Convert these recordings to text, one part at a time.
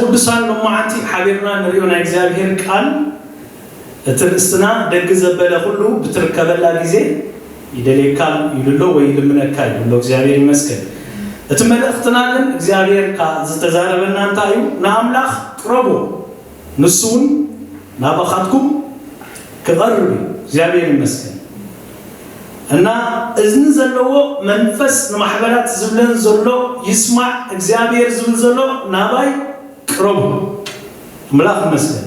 ቅዱሳን ሎማዓንቲ ሓቢርና ንሪኦ ናይ እግዚኣብሔር ቃል፣ እቲ ርእስትና ደግ ዘበለ ኩሉ ብትርከበላ ግዜ ይደልየካ ይብሎ ወይ ይልምነካ ይብሎ። እግዚኣብሔር ይመስገን። እቲ መልእኽትና ግን እግዚኣብሔር ካ ዝተዛረበና እንታይ እዩ? ንኣምላኽ ቅረቡ፣ ንሱ እውን ናባኻትኩም ክቐርብ እዩ። እግዚኣብሔር ይመስገን። እና እዝኒ ዘለዎ መንፈስ ንማሕበራት ዝብለን ዘሎ ይስማዕ። እግዚኣብሔር ዝብል ዘሎ ናባይ ቅረቡ። ኣምላኽ ይመስገን።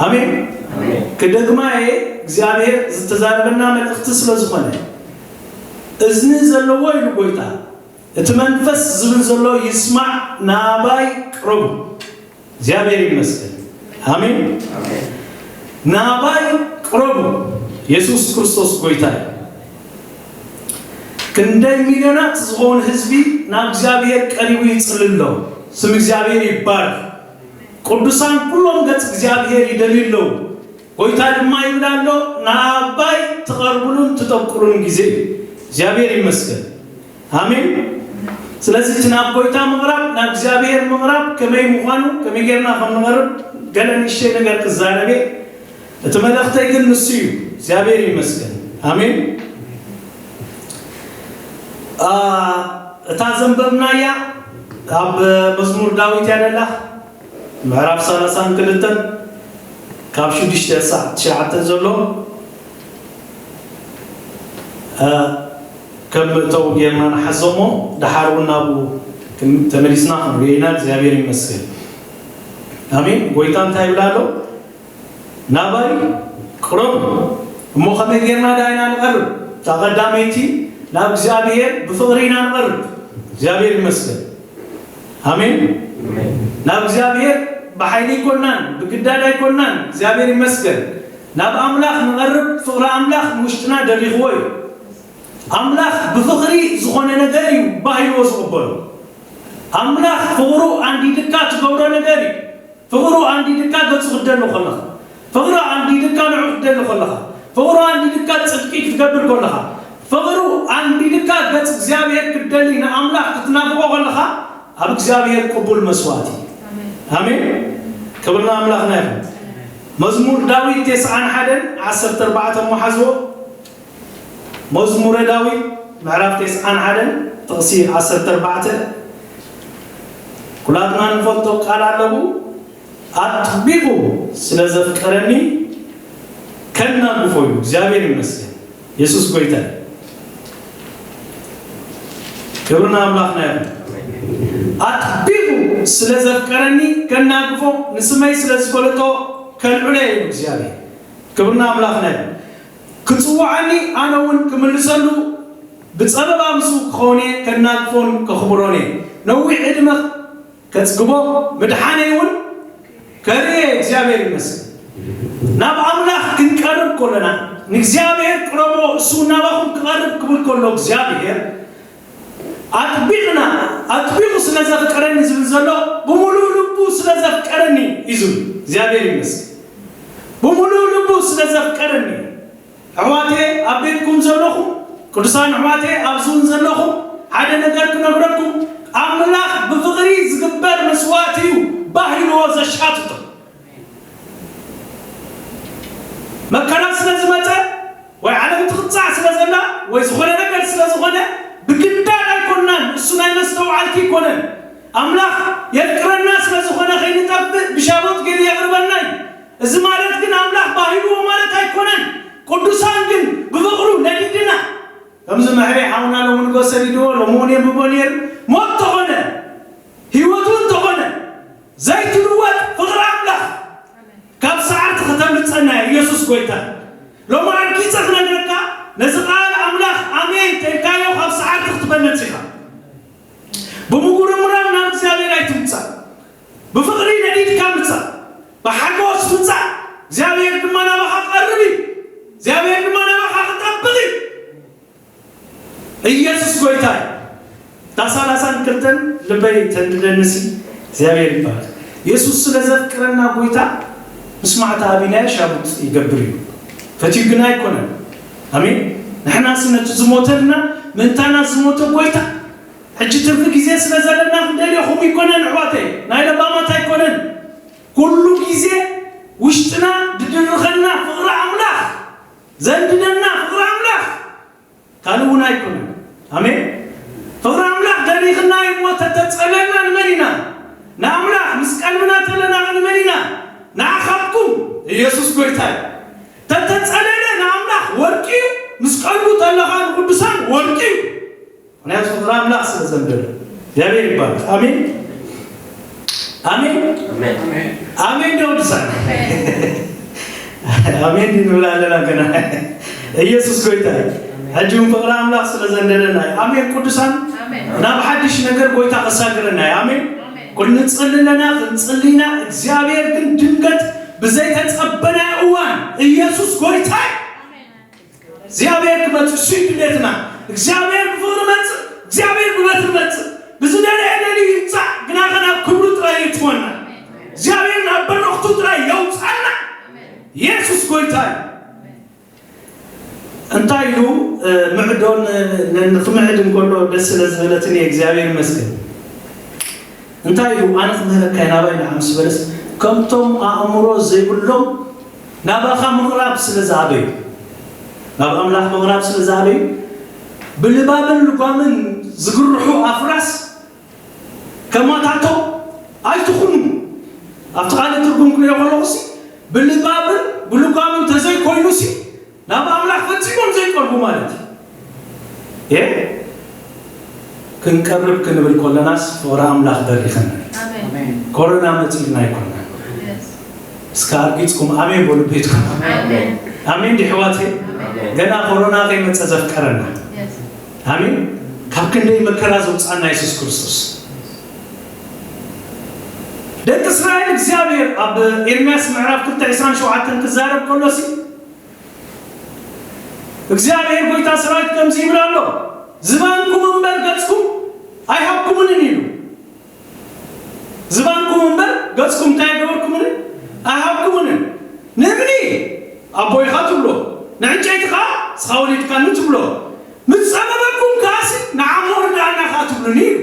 ኣሜን። ኣሜን። ክደግማ እየ፣ እግዚኣብሔር ዝተዛረበና መልእኽቲ ስለ ዝኾነ። እዝኒ ዘለዎ ኢሉ ጎይታ፣ እቲ መንፈስ ዝብል ዘሎ ይስማዕ፣ ናባይ ቅረቡ። እግዚኣብሔር ይመስገን። ኣሜን። ኣሜን። ናባይ ቅረቡ። የሱስ ክርስቶስ ጎይታ እዩ። ክንደይ ሚልዮናት ዝኸውን ህዝቢ ናብ እግዚኣብሔር ቀሪቡ ይጽሊ ኣሎ። ስም እግዚኣብሔር ይባረክ። ቅዱሳን ኩሎም ገጽ እግዚኣብሔር ይደልዩ ኣለዉ። ጎይታ ድማ ይብል ኣሎ፣ ናባይ ትቐርቡሉን ትጠብቁሉን ግዜ እዩ። እግዚኣብሔር ይመስገን። ኣሜን። ስለዚ እቲ ናብ ጎይታ ምቕራብ፣ ናብ እግዚኣብሔር ምቕራብ ከመይ ምዃኑ፣ ከመይ ጌርና ከም ንቐርብ ገለ ንእሽተይ ነገር ክዛረብ እየ። እቲ መልእኽተይ ግን ንሱ እዩ። እግዚኣብሔር ይመስገን። ኣሜን። አ፣ እታ ዘንበብናያ ኣብ መዝሙር ዳዊት እያ ደላ፣ ምዕራፍ ሰላሳን ክልተን ካብ ሽዱሽተ ክሳዕ ትሽዓተ ዘሎ፣ አ፣ ከም መእተዊ ጌርና ንሓዞ እሞ፣ ደሓር እውን ናብኡ ክን-፣ ተመሊስና ክንሪኦ ኢና። እግዚኣብሔር ይመስገን። ኣሜን። ጎይታ እንታይ ይብል ኣሎ? ናባይ ቅረቡ። እሞ ከመይ ጌርና ደኣ ኢና ንቐርብ? እታ ቀዳመይቲ፣ ናብ እግዚኣብሔር ብፍቕሪ ኢና ንቐርብ። እግዚኣብሔር ይመስገን። ኣሜን። ኣሜን። ናብ እግዚኣብሔር ብሓይሊ ኣይኮናን፣ ብግዳድ ኣይኮናን። እግዚኣብሔር ይመስገን። ናብ ኣምላኽ ንቐርብ፣ ፍቕሪ ኣምላኽ ንውሽጥና ደሪኽዎ እዩ። ኣምላኽ ብፍቕሪ ዝኾነ ነገር እዩ ባህ ኢልዎ ዝቕበሎ። ኣምላኽ ፍቕሩ ኣንዲድካ ትገብሮ ነገር እዩ። ፍቕሩ ኣንዲድካ ገጹ ክትደሊ ከለኻ፣ ፍቕሩ ኣንዲድካ ንዕኡ ክትደሊ ከለኻ፣ ፍቕሩ ኣንዲድካ ጽድቂ ክትገብር ከለኻ፣ ፍቕሩ ኣንዲድካ ገጽ እግዚኣብሔር ክትደሊ ንኣምላኽ ክትናፍቖ ከለኻ፣ ኣብ እግዚኣብሔር ቅቡል መስዋእቲ እዩ። ኣሜን። ኣሜን። ክብሪ ንኣምላኽና ይኹን። መዝሙር ዳዊት ተስዓን ሓደን ዓሰርተ ኣርባዕተ እሞ ሓዝዎ። መዝሙረ ዳዊት ምዕራፍ ተስዓን ሓደን ጥቕሲ ዓሰርተ ኣርባዕተ፣ ኩላትና ንፈልጦ ቃል ኣለዉ። ኣጥቢቑ ስለ ዘፍቀረኒ ከናግፎ እዩ። እግዚኣብሔር ይመስገን። የሱስ ጎይታ እዩ። ክብሪ ንኣምላኽና ይኹን። ኣጥቢቑ ስለ ዘፍቀረኒ ከናግፎ፣ ንስመይ ስለ ዝፈለጦ ከልዕሎ እዩ እግዚኣብሔር። ክብሪ ንኣምላኽና ይኹን። ክጽውዓኒ ኣነ እውን ክምልሰሉ፣ ብጸበባ ምስኡ ክኸውን እየ፣ ከናግፎን ከኽብሮን እየ። ነዊሕ ዕድመ ከጽግቦ፣ ምድሓነይ እውን ከርኢ እየ። እግዚኣብሔር ይመስገን። ናብ ኣምላኽ ክንቀርብ ከለና፣ ንእግዚኣብሔር ቅረቦ፣ እሱ ናባኹም ክቐርብ ክብል ከሎ እግዚኣብሔር፣ ኣጥቢቕና፣ ኣጥቢቑ ስለ ዘፍቀረኒ ዝብል ዘሎ፣ ብምሉእ ልቡ ስለ ዘፍቀረኒ እዩ ዝብል። እግዚኣብሔር ይመስገን። ብምሉእ ልቡ ስለ ዘፍቀረኒ። ኣሕዋተየ፣ ኣብ ቤትኩም ዘለኹም፣ ቅዱሳን ኣሕዋተየ፣ ኣብዚ እውን ዘለኹም፣ ሓደ ነገር ክነግረኩም፣ ኣምላኽ ብፍቕሪ ዝግበር መስዋእቲ እዩ ባህ ኢልዎ ዘሻትቶ። መከራ ስለ ዝመጸ፣ ወይ ዓለም ትቕጻዕ ስለ ዘላ፣ ወይ ዝኾነ ነገር ስለ ዝኾነ፣ ብግዳድ ኣይኮንናን። እሱ ናይ መስተውዓልቲ ኣይኮነን። ኣምላኽ የፍቅረና ስለ ዝኾነ፣ ከይንጠፍእ ብሻቦት ገይሩ የቕርበና እዩ። እዚ ማለት ግን ኣምላኽ ባህ ኢልዎ ማለት ኣይኮነን። ቅዱሳን ግን ብፍቕሩ ነዲድና። ከምዚ መሕሬ ሓውና ሎሚ ንጎ ሰዲድዎ፣ ሎሚ እውን የንብቦ ነይሩ። ሞት ተኾነ፣ ህይወቱ እንተኾነ፣ ዘይትልወጥ ፍቕሪ ኣምላኽ ካብ ሰዓርቲ ከተምልጸና እያ። ኢየሱስ ጎይታ። ሎሚ ኣርጊጸ ክነግረካ፣ ነዚ ቃል ኣምላኽ ኣሜን ተልካዮ ካብ ሰዓርቲ ክትበልጽ ኢኻ። ብምጉርምራም ናብ እግዚኣብሔር ኣይትምጻእ። ብፍቕሪ ነዲድካ ምጻእ። ብሓጎስ ምጻእ። እግዚኣብሔር ድማ ናባኻ ክቐርብ እዩ። እግዚኣብሔር ድማ ናባኻ ክጠብቕ እዩ። ኢየሱስ ጎይታ እዩ። እታ ሰላሳን ክልተን ልበይ ተንድደንሲ እግዚኣብሔር ይባረክ። ኢየሱስ ስለ ዘፍቅረና ጎይታ ምስማዕታ ኣቢናዮ ሻቡጥ ይገብር እዩ። ፈትዩ ግና ኣይኮነን። ኣሜን። ንሕናስ ነቲ ዝሞተልና ምእንታና ዝሞተ ጎይታ ሕጂ ትርፊ ግዜ ስለ ዘለና ክንደልዮ ከምኡ ኣይኮነን ኣሕዋተይ፣ ናይ ለባማት ኣይኮነን። ኩሉ ግዜ ውሽጥና ድድርኸና ፍቕሪ ኣምላኽ ዘንድደና ፍቕሪ ኣምላኽ ካልእ እውን ኣይኮነን። ኣሜን። ፍቕሪ ኣምላኽ ደሪኽና እሞ ተተጸለና ንመን ኢና? ንኣምላኽ። ምስ ቀልብና ተለና ንመን ኢና? ንኣኻትኩም። ኢየሱስ ጎይታ እዩ። ተተጸለለ ንኣምላኽ ወርቂ እዩ። ምስ ቀልቡ ተለኻ ንቅዱሳን ወርቂ እዩ። ምክንያቱ ፍቕሪ ኣምላኽ ስለ ዘንደደ። እግዚኣብሔር ይባረክ። ኣሜን። ኣሜን። ኣሜን። ኣሜን ዶ ቅዱሳን? ኣሜን ንብል ኣለና ገና። ኢየሱስ ጎይታ እዩ። ሕጂ እውን ፍቕሪ ኣምላኽ ስለ ዘንደደና እዩ። ኣሜን ቅዱሳን። ኣሜን። ናብ ሓድሽ ነገር ጎይታ ከሳግረና እዩ። ኣሜን። ኣሜን። ክንጽሊ ኣለና፣ ክንጽሊ ኢና። እግዚኣብሔር ግን ድንገት ብዘይተጸበናዮ እዋን ኢየሱስ ጎይታ እዩ። እግዚኣብሔር ክመጽእ እሱ እዩ ድሌትና። እግዚኣብሔር ብፍቕሪ መጽእ፣ እግዚኣብሔር ብበትሪ መጽእ። ብዝደለየ ደልዩ ይምጻእ፣ ግና ኸ ናብ ክብሩ ጥራይ የእትወና። እግዚኣብሔር ናብ በረኽቱ ጥራይ የውጽኣና። ኢየሱስ ጎይታ እዩ። እንታይ ኢሉ፣ እ፣ ምዕዶ ን-፣ ን-፣ ንኽምዕድ እንከሎ ደስ ስለ ዝበለትኒ እግዚኣብሔር ይመስገን። እንታይ ኢሉ፣ ኣነ ክምህረካ እየ፣ ናባይ ንዓ ምስ በለስ፣ ከምቶም ኣእምሮ ዘይብሎም ናባኻ ምቕራብ ስለ ዝኣበዩ፣ ናብ ኣምላኽ ምቕራብ ስለ ዝኣበዩ፣ ብልባብን ልጓምን ዝግርሑ ኣፍራስ ከማታቶም ኣይትኹኑ። ኣብቲ ካልእ ትርጉም ክሪኦ ከለኹሲ፣ ብልባብን ብልጓምን ተዘይኮይኑሲ፣ ናብ ኣምላኽ ፈጺሞም ዘይቀርቡ ማለት እዩ። የ-፣ ክንቀርብ ክንብል ከለናስ ፍቕሪ ኣምላኽ በሪኸና። ኣሜን። ኮሮና መጺእና ኣይኮናን። የስ። እስከ ኣርጊጽኩም ኣሜን በሉ ቤትኩም። ኣሜን። ኣሜን ዲ ኣሕዋተይ? ኣሜን። ገና ኮሮና ከይመጸ ዘፍቀረና። የስ። ኣሜን። ካብ ክንደይ መከራ ዘውጽኣና የሱስ ክርስቶስ። ደቂ እስራኤል እግዚኣብሔር ኣብ ኤርምያስ ምዕራፍ ክልተ ዕስራን ሸውዓተን ክዛረብ ከሎሲ እግዚኣብሔር ጎይታ ሰራዊት ከምዚ ይብል ኣሎ፣ ዝባንኩም እምበር ገጽኩም ኣይሃብኩምንን ኢሉ። ዝባንኩም እምበር ገጽኩም እንታይ ገበርኩምንን ኣይሃብኩምንን። ንእምኒ ኣቦይ ኢኻ ትብሎ፣ ንዕንጨይቲ ኸዓ ንስኻ ወሊድካኒ ትብሎ፣ ምስ ጸበበኩም ከዓሲ ንዓሞ ርድኣና ኸዓ ትብሉኒ ኢሉ።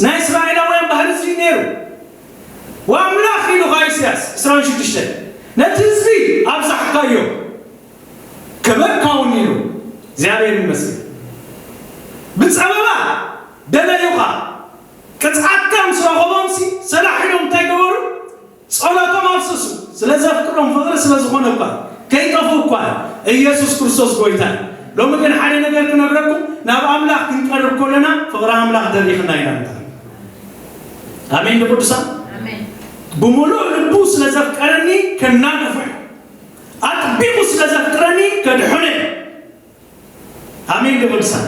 ናይ እስራኤላውያን ባህሪ እዚ እዩ ነይሩ። ወኣምላኽ ኢሉ ኸዓ ኢሳያስ ዕስራን ሽዱሽተን፣ ነቲ ህዝቢ ኣብዛሕካዮ፣ ከበድካ እውን ኢሉ። እግዚኣብሔር ይመስገን። ብጸበባ ደለዩኻ። ቅጽዓትካ ምስ ረኸቦምሲ ሰላሕ ኢሎም እንታይ ገበሩ? ጸሎቶም ኣፍሰሱ። ስለ ዘፍቅሮም፣ ፍቕሪ ስለ ዝኾነ እኳ፣ ከይጠፍኡ እኳ። ኢየሱስ ክርስቶስ ጎይታ እዩ። ሎሚ ግን ሓደ ነገር ክነግረኩም፣ ናብ ኣምላኽ ክንቀርብ ከለና ፍቕሪ ኣምላኽ ደሪኽና ኢና ንብል። ኣሜን ዶ ቅዱሳን? ኣሜን። ብምሉእ ልቡ ስለ ዘፍቀረኒ ከናግፎ እዩ። ኣጥቢቑ ስለ ዘፍቅረኒ ከድሕኖ እዩ። ኣሜን ዶ ቅዱሳን?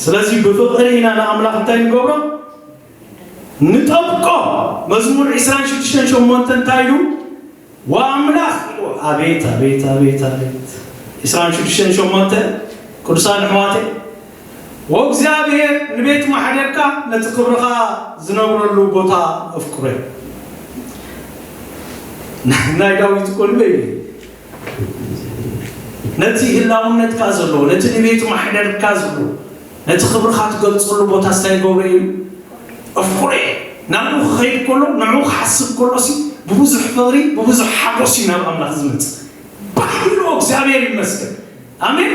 ስለዚ ብፍቕሪ ኢና ንኣምላኽ እንታይ ንገብሮ? ንጠብቆ። መዝሙር ዕስራን ሽዱሽተን ሸሞንተ እንታይ ኢሉ? ወኣምላኽ ኢሉ። ኣቤት፣ ኣቤት፣ ኣቤት፣ ኣቤት። ዕስራን ሽዱሽተን ሸሞንተ፣ ቅዱሳን ኣሕዋተይ፣ ወእግዚኣብሔር ንቤት ማሕደርካ ነቲ ክብርኻ ዝነብረሉ ቦታ ኣፍቅሮ። ናይ ዳዊት እኮ ንበይ እዩ። ነቲ ህላውነትካ ዘሎ፣ ነቲ ንቤቱ ማሕደርካ ዘሎ፣ ነቲ ክብርኻ ትገልጸሉ ቦታ እንታይ ይገብሮ እዩ? ኣፍቅሮ እዩ። ናብኡ ክኸይድ ከሎ፣ ንዕኡ ክሓስብ ከሎሲ፣ ብብዙሕ ፍቕሪ፣ ብብዙሕ ሓጎስ እዩ ናብ ኣምላኽ ዝመጽእ። ባህ ኢሉ እግዚኣብሔር ይመስገን። ኣሜን።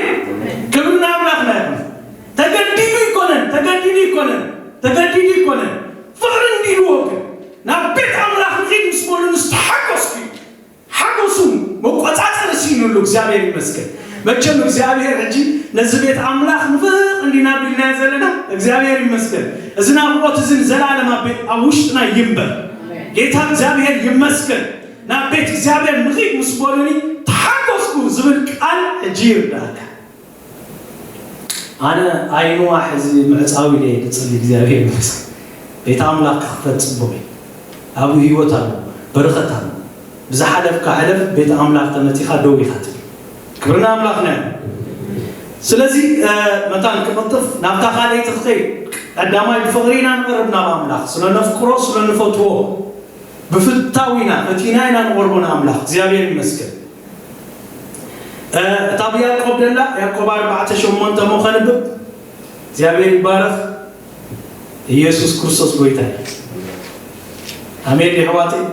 ክብሪ ንኣምላኽና ይኹን። ተገዲዱ ኣይኮነን፣ ተገዲዱ ኣይኮነን፣ ተገዲዱ ኣይኮነን። ፍቕሪ እንዲልዎ ግን፣ ናብ ቤት ኣምላኽ ንኺድ ምስ በሉ፣ ምስ ተሓጎስኩ እዩ። ሓጎሱ መቆጻጸሪ ስኢኑሉ፣ እግዚኣብሔር ይመስገን። መቸም እግዚኣብሔር ሕጂ ነዚ ቤት ኣምላኽ ንፍቕ እንዲና ቢልናዮ ዘለና፣ እግዚኣብሔር ይመስገን። እዚ ናፍቆት እዚ ንዘለኣለም ኣብ ቤት፣ ኣብ ውሽጥና ይንበር። ጌታ እግዚኣብሔር ይመስገን። ናብ ቤት እግዚኣብሔር ንኺድ ምስ በሉኒ ተሓጎስኩ ዝብል ቃል ሕጂ ይርዳእካ። ኣነ ኣይንዋሕ እዚ ምዕጻው ኢለ እየ ዝጽሊ፣ እግዚኣብሔር ይመስገን። ቤት ኣምላኽ ክኽፈት ጽቡቕ እዩ። ኣብኡ ህይወት ኣሎ፣ በረኸት ኣሎ። ብዝሓለፍካ ሕለፍ፣ ቤት ኣምላኽ ተመቲኻ ደው ኢኻ ትብል። ክብሪ ንኣምላኽና ይኹን። ስለዚ፣ እ፣ መታን ክቕልጥፍ ናብታ ካልኣይቲ ክኸይድ፣ ቀዳማይ ብፍቕሪ ኢና ንቐርብ ናብ ኣምላኽ፣ ስለ ነፍቅሮ፣ ስለ ንፈትዎ። ብፍታው ኢና፣ ፈቲና ኢና ንቐርቦ ንኣምላኽ። እግዚኣብሔር ይመስገን። እ፣ እታ ብያዕቆብ ደላ፣ ያዕቆብ ኣርባዕተ ሸሞንተ እሞ ከንብብ። እግዚኣብሔር ይባረኽ። ኢየሱስ ክርስቶስ ጎይታ እዩ። ኣሜን የሕዋተይ።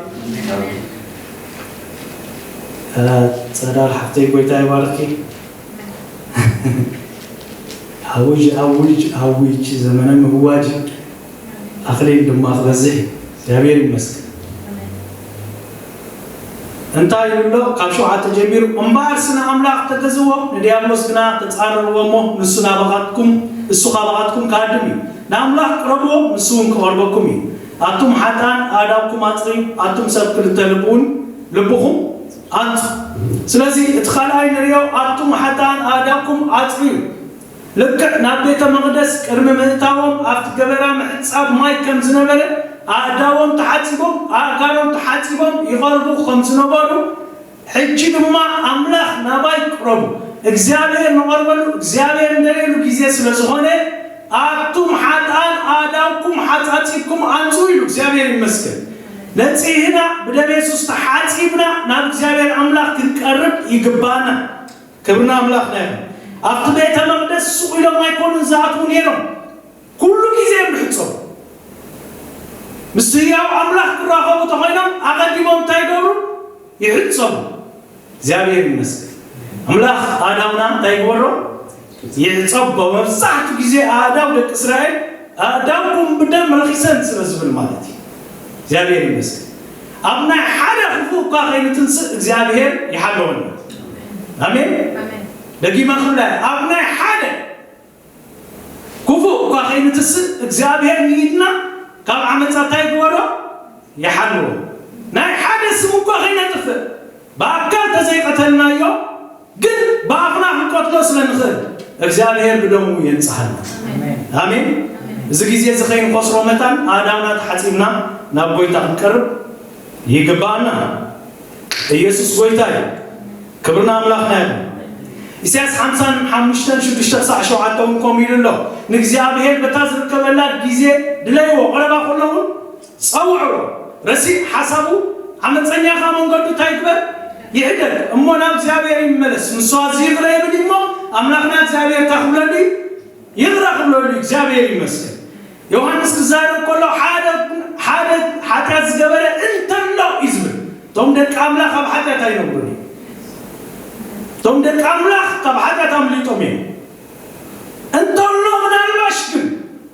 ጸዳል ሓፍተይ ጎይታ ይባርኪ። ኣውጅ ኣውጅ ኣውጅ፣ ዘመነ ምእዋጅ ኣኽሊል ድማ ክበዝሕ እዩ። እግዚኣብሔር ይመስገን። እንታይ ይብሎ? ካብ ሸውዓተ ጀሚሩ፣ እምበኣር ስነ ኣምላኽ ተገዝዎ፣ ንዲያብሎስ ግና ተጻረርዎ እሞ፣ ንሱ ናባኻትኩም፣ እሱ ካባኻትኩም ክሃድም እዩ። ንኣምላኽ ቅረብዎ፣ ንሱ እውን ክቐርበኩም እዩ። ኣቱም ሓጥኣን ኣእዳውኩም ኣጽርዩ፣ ኣቱም ሰብ ክልተ ልቢ እውን ልብኹም ኣንጹ። ስለዚ እቲ ካልኣይ ንርእዮ፣ ኣቱም ሓጥኣን ኣእዳውኩም ኣጽርዩ። ልክዕ ናብ ቤተ መቕደስ ቅድሚ ምእታዎም ኣብቲ ገበራ ምሕጻብ ማይ ከም ዝነበረ፣ ኣእዳዎም ተሓጺቦም፣ ኣእጋሮም ተሓጺቦም ይቐርቡ ከም ዝነበሩ፣ ሕጂ ድማ ኣምላኽ ናባይ ቅረቡ፣ እግዚኣብሔር ንቐርበሉ፣ እግዚኣብሔር እንደልየሉ ግዜ ስለ ዝኾነ፣ ኣቱም ሓጥኣን ኣእዳውኩም ሓጻጺብኩም ኣንጹ ኢሉ። እግዚኣብሔር ይመስገን። ነጺህና ብደም የሱስ ተሓጺብና ናብ እግዚኣብሔር ኣምላኽ ክንቀርብ ይግባና። ክብርና ኣምላኽ ናይ ኣብቲ ቤተ መቕደስ ሱቕ ኢሎም ኣይኮኑን ዝኣትዉ ነይሮም። ኩሉ ግዜ እዮም ዝሕጸቡ። ምስ ህያው ኣምላኽ ክራኸቡ ተኾይኖም ኣቐዲሞም እንታይ ይገብሩ? ይሕጸቡ። እግዚኣብሔር ይመስገን። ኣምላኽ ኣእዳውና እንታይ ይግበሮ? ይሕጸቦ። መብዛሕትኡ ግዜ ኣእዳው ደቂ እስራኤል፣ ኣእዳውኩም ብደም ረኺሰን ስለ ዝብል ማለት እዩ። እግዚኣብሔር ይመስገን። ኣብ ናይ ሓደ ክፉእ እኳ ከይንትንስእ እግዚኣብሔር ይሓለወና። ኣሜን። ኣሜን። ደጊመ ክብላ፣ ኣብ ናይ ሓደ ክፉእ እኳ ከይንትስእ እግዚኣብሔር ንኢድና ካብ ዓመጻ እንታይ ይግበሮ? ይሓልዎ። ናይ ሓደ ስም እኳ ከይነጥፍእ፣ ብኣካል ተዘይቀተልናዮ ግን ብኣፍና ክንቀትሎ ስለ ንኽእል እግዚኣብሔር ብደሙ የንጽሃልና። ኣሜን። ኣሜን። እዚ ግዜ እዚ ከይንኸስሮ መታን ኣእዳውና ተሓጺብና ናብ ጎይታ ክንቀርብ ይግባኣና። ኢየሱስ ጎይታ እዩ። ክብርና ኣምላኽና ይኹን። ኢሳያስ ሓምሳን ሓሙሽተን ሽዱሽተ ክሳዕ ሸውዓተ እውን ከምኡ ኢሉ ኣሎ። ንእግዚኣብሔር በታ ዝርከበላ ግዜ ድለይዎ፣ ቀረባ ከሎ እውን ጸውዕዎ። ረሲእ ሓሳቡ ዓመፀኛ ኸዓ መንገዱ እንታይ ይግበር? ይሕደግ። እሞ ናብ እግዚኣብሔር ይመለስ። ንሱ ኣዝዩ ይቕረ ይብል እሞ ኣምላኽና እግዚኣብሔር እንታይ ክብለሉ እዩ? ይቕረ ክብለሉ እዩ። እግዚኣብሔር ይመስገን። ዮሃንስ ክዛረብ ከሎ ሓደ፣ ሓደ ሓጢኣት ዝገበረ እንተሎ እዩ ዝብል። እቶም ደቂ ኣምላኽ ካብ ሓጢኣት ኣይነብሩን እዮም። እቶም ደቂ ኣምላኽ ካብ ሓጢኣት ኣምሊጦም እዮም። እንተሎ ምናልባሽ ግን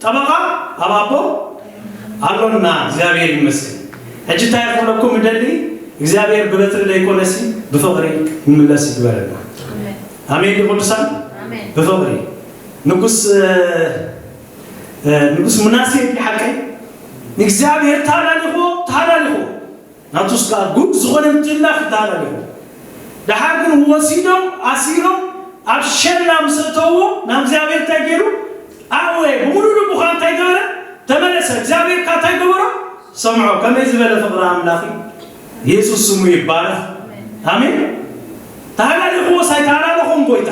ጠበቓ ኣብ ኣቦ ኣሎና። እግዚኣብሔር ይመስገን። ሕጂ እንታይ ክብለኩም እደሊ? እግዚኣብሔር ብበትሪ ዘይኮነሲ ብፍቕሪ ክንምለስ ይግበረና። ኣሜን። ኣሜን ድዩ ቅዱሳን? ኣሜን። ብፍቕሪ ንጉስ፣ እ፣ እ፣ ንጉስ ምናሴ ድዩ ሓቀይ? ንእግዚኣብሔር ተሃላሊኽዎ፣ ተሃላሊኽዎ። ናቱስ ከኣ ጉድ ዝኾነ ምትላፍ ይተሃላሊኽዎ። ደሓር ግን ወሲዶም ኣሲሮም ኣብ ሸላ ምስ እተውዎ ናብ እግዚኣብሔር እንታይ ገይሩ? ኣወየ። ብምሉእ ልቡ ከኣ እንታይ ገበረ? ተመለሰ። እግዚኣብሔር ከኣ እንታይ ገበሮ? ሰምዖ። ከመይ ዝበለ ፍቕሪ ኣምላኽ እዩ! ኢየሱስ ስሙ ይባረኽ። ኣሜን። ተሃላሊኽዎስ ኣይተሃላለኾን ጎይታ።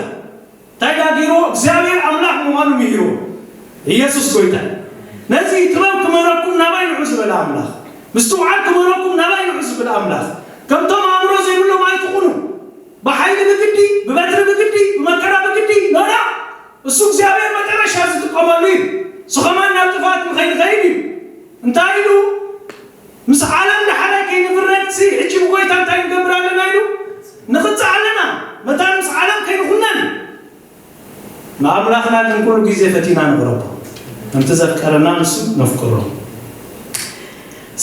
እንታይ ደኣ ገይርዎ? እግዚኣብሔር ኣምላኽ ምዃኑ ምሂርዎ። ኢየሱስ ጎይታ። ነዚ ጥበብ ክምህረኩም ናባይ ንዑ ዝበለ ኣምላኽ፣ ምስትውዓል ክምህረኩም ናባይ ንዑ ዝበለ ኣምላኽ፣ ከምቶም ኣእምሮ ዘይብሎም ኣይትኹኑ። ብሓይሊ ብግዲ፣ ብበትሪ ብግዲ፣ ብመከራ ብግዲ፣ ኖ፣ ኖ። እሱ እግዚኣብሔር መጨረሻ ዝጥቀመሉ እዩ። እሱ ኸማን ናብ ጥፍኣት ንኸይንኸይድ እዩ። እንታይ ኢሉ? ምስ ዓለም ዳሕራይ ከይንፍረድሲ፣ ሕጂ ብጎይታ እንታይ ንገብር ኣለና ኢሉ? ንኽጻእ ኣለና። መታን ምስ ዓለም ከይንኹነን። ንኣምላኽና ግን ኩሉ ግዜ ፈቲና ንቕረቦ። ከምቲ ዘፍቀረና ንሱ ነፍቅሮ።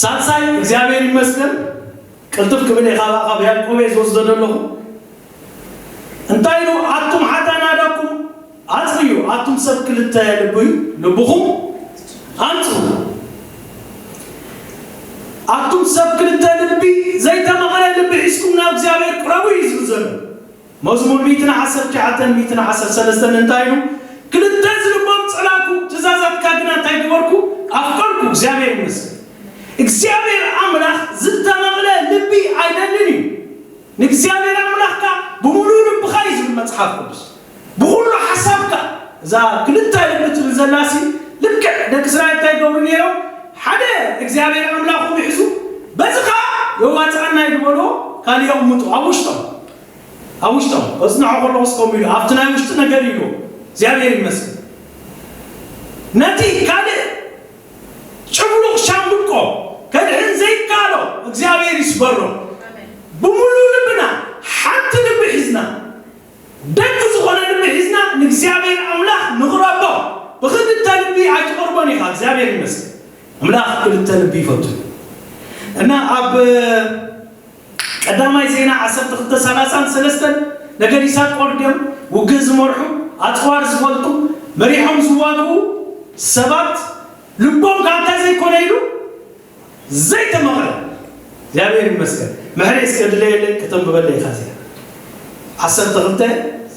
ሳልሳይ፣ እግዚኣብሔር ይመስገን። ቅልጥፍ ክብል እየ፣ ካብ፣ ካብ ያዕቆብ እየ ዝወስዶ ዘለኹ። እንታይ ኢሉ? ኣቱም ሓጥኣን ኣእዳውኩም ኣጽርዩ፣ ኣቱም ሰብ ክልተ ልቢ፣ ልብኹም ኣንጽሁ። ኣቱም ሰብ ክልተ ልቢ፣ ዘይተመቕለ ልቢ ሒዝኩም ናብ እግዚኣብሔር ቅረቡ እዩ ዝብል ዘሎ። መዝሙር ሚእትን ዓሰርተ ትሽዓተን ሚእትን ዓሰርተ ሰለስተን እንታይ ኢሉ? ክልተ ዝልቦም ጸላእኩ፣ ትእዛዛትካ ግና እንታይ ገበርኩ? ኣፍቀርኩ። እግዚኣብሔር ይመስገን። እግዚኣብሔር ኣምላኽ ዝተመቕለ ልቢ ኣይደልን እዩ። ንእግዚኣብሔር ኣምላኽካ ብምሉእ ልብኻ እዩ ዝብል መጽሓፍ ቅዱስ። ብኹሉ ሓሳብካ። እዛ ክልተ ልቢ ትብል ዘላሲ ልክዕ ደቂ እስራኤል እንታይ ይገብሩ ነይሮም? ሓደ እግዚኣብሔር ኣምላኾም ይሕዙ፣ በዚ ኸዓ የዋፅኣና እዩ ዝበልዎ፣ ካልእ የቕምጡ ኣብ ውሽጦም፣ ኣብ ውሽጦም። ከጽንዖ ከለኹስ ከምኡ ኢሉ ኣብቲ ናይ ውሽጢ ነገር ኢሉ። እግዚኣብሔር ይመስገን። ነቲ ካልእ ደቂ ዝኾነ ልቢ ሒዝና ንእግዚኣብሔር ኣምላኽ ንቕረቦ። ብኽልተ ልቢ ኣይትቐርቦን ኢኻ። እግዚኣብሔር ይመስገን። ኣምላኽ ክልተ ልቢ ይፈቱ። እና ኣብ ቀዳማይ ዜና ዓሰርተ ክልተ ሰላሳን ሰለስተን ነገድ ይሳኮር ድዮም ውግእ ዝመርሑ፣ ኣጽዋር ዝፈልጡ፣ መሪሖም ዝዋግኡ ሰባት ልቦም ከኣ እንታይ ዘይኮነ ኢሉ ዘይተመቕረ። እግዚኣብሔር ይመስገን። ምሕሬ እስከ ድለየለይ ከተንብበለይ ኢኻ እዚኣ። ዓሰርተ ክልተ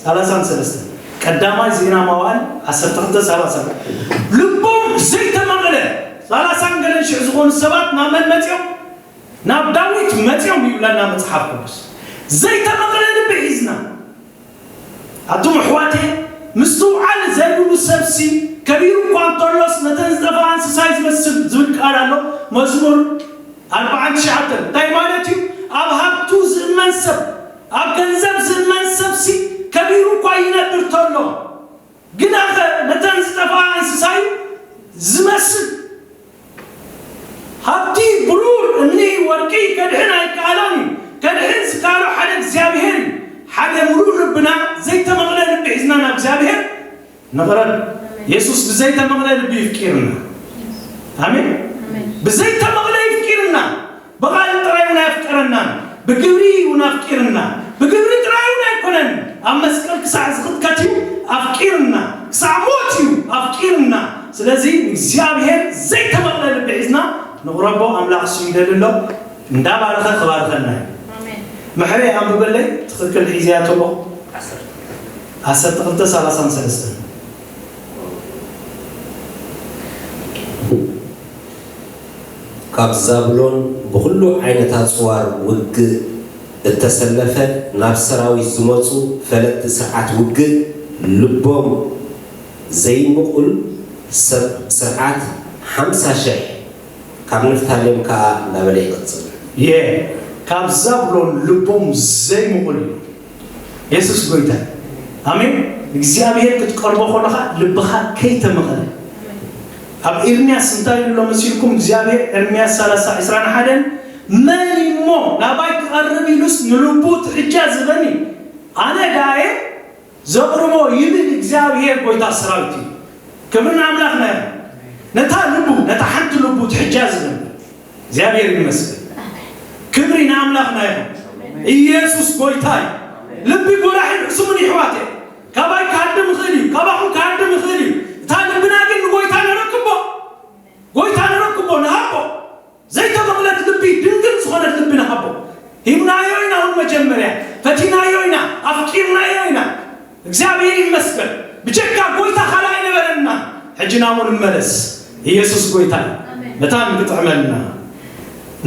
ሰላሳን ሰለስተን ቀዳማይ ዜና መዋዕል ዓሰርተ ክልተ ሰላሳ። ልቦም ዘይተመቕረ ሰላሳን ገለን ሽሕ ዝኾኑ ሰባት ናብ መን መጺኦም? ናብ ዳዊት መጺኦም ይብለና መጽሓፍ ቅዱስ። ዘይተመቕረ ልቢ ሒዝና ኣቱም ኣሕዋተይ፣ ምስትውዓል ዘይብሉ ሰብሲ ከቢሩ እኳ እንተሎስ ነተን ዝጠፍኣ እንስሳ እዩ ዝመስል ዝብል ቃል ኣሎ። መዝሙር ኣርብዓን ትሽዓተን እንታይ ማለት እዩ? ኣብ ሃብቱ ዝእመን ሰብ፣ ኣብ ገንዘብ ዝእመን ሰብሲ ከቢሩ እኳ ይነብር ተሎ፣ ግናኸ ነተን ዝጠፍኣ እንስሳ እዩ ዝመስል። ሃብቲ ብሩር፣ እምኒ፣ ወርቂ ከድሕን ኣይከኣሎን እዩ። ከድሕን ዝከኣሎ ሓደ እግዚኣብሔር እዩ። ሓደ ምሉእ ልብና ዘይተመቕለ ልቢ ሒዝና ናብ እግዚኣብሔር ንቕረብ። የሱስ ብዘይተመቕለ ልቢ ይፍቂርና። ኣሜን። ኣሜን። ብዘይተመቕለ ይፍቂርና። ብቓል ጥራይ እውን ኣየፍቀረናን፣ ብግብሪ እውን ኣፍቂርና። ብግብሪ ጥራይ እውን ኣይኮነን፣ ኣብ መስቀል ክሳዕ ዝኽትከት እዩ ኣፍቂርና፣ ክሳዕ ሞት እዩ ኣፍቂርና። ስለዚ እግዚኣብሔር ዘይተመቕለ ልቢ ሒዝና ንቕረቦ። ኣምላኽ እሱ ይደሊ ኣሎ። እንዳባረኸ ክባርኸና እዩ። ኣሜን። ምሕሬ ኣንብበለይ፣ ትኽክል ሒዝያ ተሎ። ዓሰርተ ክልተ ሰላሳን ሰለስተን። ካብ ዛብሎን ብኹሉ ዓይነት ኣጽዋር ውግእ እተሰለፈ፣ ናብ ሰራዊት ዝመጹ ፈለጥቲ ስርዓት ውግእ፣ ልቦም ዘይምቑል ሰብ ስርዓት ሓምሳ ሽሕ፣ ካብ ንፍታሌም ከኣ እናበለ ይቕጽል። የ ካብ ዛብሎን ልቦም ዘይምቑል እዩ። የሱስ ጎይታ። ኣሜን። እግዚኣብሔር ክትቀርቦ ከለኻ ልብኻ ከይተመቐለ። ኣብ ኤርምያስ እንታይ ኢሉ ኣሎ መሲልኩም እግዚኣብሔር? ኤርምያስ ሰላሳ ዕስራን ሓደን፣ መን እሞ ናባይ ክቐርብ ኢሉስ ንልቡ ትሕጃ ዝበኒ? ኣነ ዳየ ዘቕርቦ ይብል እግዚኣብሔር ጎይታ ሰራዊት እዩ። ክብሪ ንኣምላኽና ይኹን። ነታ ልቡ፣ ነታ ሓንቲ ልቡ ትሕጃ ዝበኒ እግዚኣብሔር ይመስገን። ክብሪ ንኣምላኽና ይኹን። ኢየሱስ ጎይታ እዩ። ልቢ ጎላሕን ሕሱምን ይሕዋት እየ። ካባይ ክሃድም ይኽእል እዩ፣ ካባኹም ክሃድም ይኽእል እዩ። እታ ልብና ግን ንጎይታ ነረክቦ፣ ጎይታ ነረክቦ፣ ንሃቦ። ዘይተመቕለት ልቢ፣ ድንግል ዝኾነት ልቢ ንሃቦ። ሂብናዮ ኢና እውን መጀመርያ፣ ፈቲናዮ ኢና፣ ኣፍቂርናዮ ኢና። እግዚኣብሔር ይመስገን። ብጀካ ጎይታ ካልእ ኣይነበረና። ሕጂ ናብኡ ንመለስ። ኢየሱስ ጎይታ እዩ። ኣሜን። መታን ክጥዕመልና።